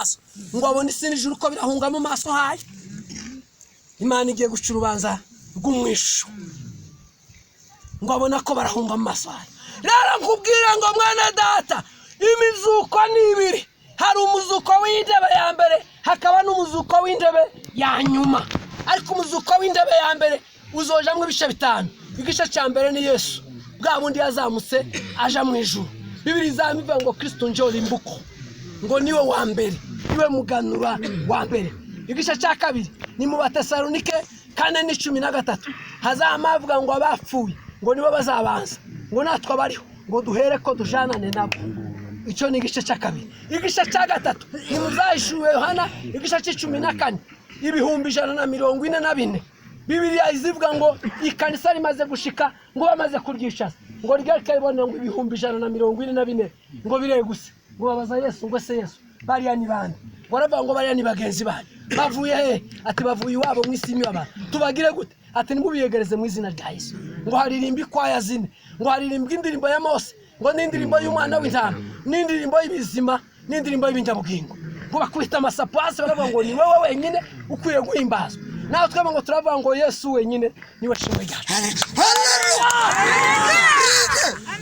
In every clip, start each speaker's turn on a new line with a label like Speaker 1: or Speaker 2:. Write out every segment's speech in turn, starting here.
Speaker 1: Amaso ngo abone isi n'ijuru ko birahunga mu maso hayo. Imana igiye guca urubanza rw'umwishu, ngo abona ko barahunga mu maso hayo. Rero nkubwire ngo mwene data, imizuko ni ibiri: hari umuzuko w'intebe ya mbere, hakaba n'umuzuko w'intebe ya nyuma. Ariko umuzuko w'intebe ya mbere uzojamwo ibice bitanu. Igice cya mbere ni Yesu bwa bundi yazamutse aja mu ijuru. Bibiri izamu ivuga ngo Kristo njo limbuko, ngo niwe wa mbere, niwe muganura wa mbere. Igice cya kabiri ni mu Batesalonike 4:13, hazama havuga ngo abapfuye ngo nibo bazabanza, ngo natwe abariho ngo duhere ko dujanane nabo. Icyo ni igice cya kabiri. Igice cya gatatu ni mu Byahishuwe Yohana igice cya 14, 144,000. Bibiliya izivuga ngo ikanisa rimaze gushika, ngo bamaze kuryicaza, ngo rigaruke ribona ngo 144,000 ngo bireguse. Ngo babaza Yesu ngo: "Se Yesu, bariya ni bande?" Ngo baravuga ngo: "Bariya ni bagenzi banyu." "Bavuye he?" Ati: "Bavuye iwabo mu isi y'imibabaro." "Tubagire gute?" Ati: "Nimubiyegereze mu izina rya Yesu." Ngo haririmba ikwaya zine, ngo haririmbwa indirimbo ya Mose, ngo n'indirimbo y'umwana w'intama, n'indirimbo y'ibizima, n'indirimbo y'ibinyabugingo. Ngo bakubita amasapo hasi, baravuga ngo: "Ni wowe wenyine ukwiye guhimbazwa." Nawe twebwe ngo turavuga ngo Yesu wenyine niwe shimwe ryacu.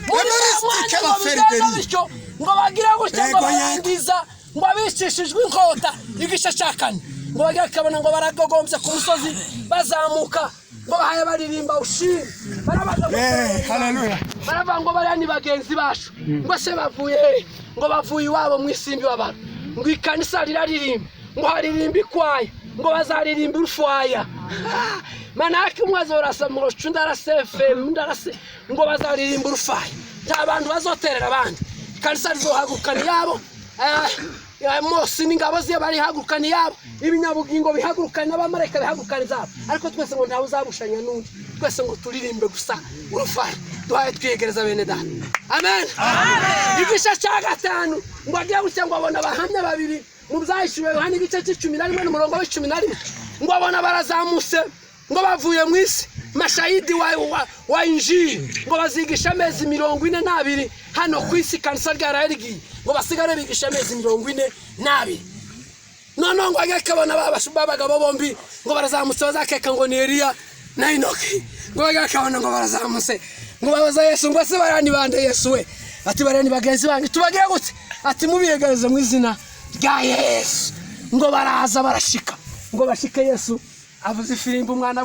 Speaker 1: Muri wa mwanya ngo bigenda bityo, ngo bagire gutya ngo
Speaker 2: Yego, yego.
Speaker 1: barangiza ngo abicishijwe inkota. Igice cya kane, ngo bagire kabona ngo baragogombye ku musozi bazamuka, ngo bahaye baririmba ushime. Barabaza ngo
Speaker 2: Haleluya.
Speaker 1: Baravuga ngo: "Bariya ni bagenzi bacu." Ngo: "Se bavuye he?" Ngo: "Bavuye iwabo mu isimbi w'abantu." Ngo ikanisa riraririmba, ngo haririmba ikwaya, ngo bazaririmba urufaya. Manake umwe azorasa murocu, undi arasefe, undi arase, ngo bazaririmba urufaya. Nta bantu bazoterera abandi. Ikanisa rizohagurukana iyabo. Mose n'ingabo ze barihagurukana iyabo, ibinyabugingo bihagurukana, n'abamarayika bihagurukana izabo. Ariko twese ngo ntawe uzabushanya n'undi, twese ngo turirimbe gusa urufaya, duhaye twiyegereza bene data. Amen. Igice cya gatanu, ngo agiye gutya ngo abona abahamya babiri. Mu Byahishuwe Yohana igice cya 11 n'umurongo wa 11, ngo abona barazamutse, ngo bavuye mu isi, mashahidi wa injili. Ngo bazigisha amezi 42 hano ku isi. Kanisa ryaraye rigiye, ngo basigare bigisha amezi 42. Noneho ngo ajye kabona babagabo bombi ngo barazamutse, bazakeka ngo ni Eliya na Enoki. Ngo bajye kabona ngo barazamutse, ngo babaza Yesu ngo: "Se bariya ni bande, Yesu we?" Ati: "Bariya ni bagenzi banyu." "Tubagire gute?" Ati: "Mubiyegereze mu izina rya Yesu." Ngo baraza barashika, ngo bashike, Yesu avuze ifirimbi, umwana.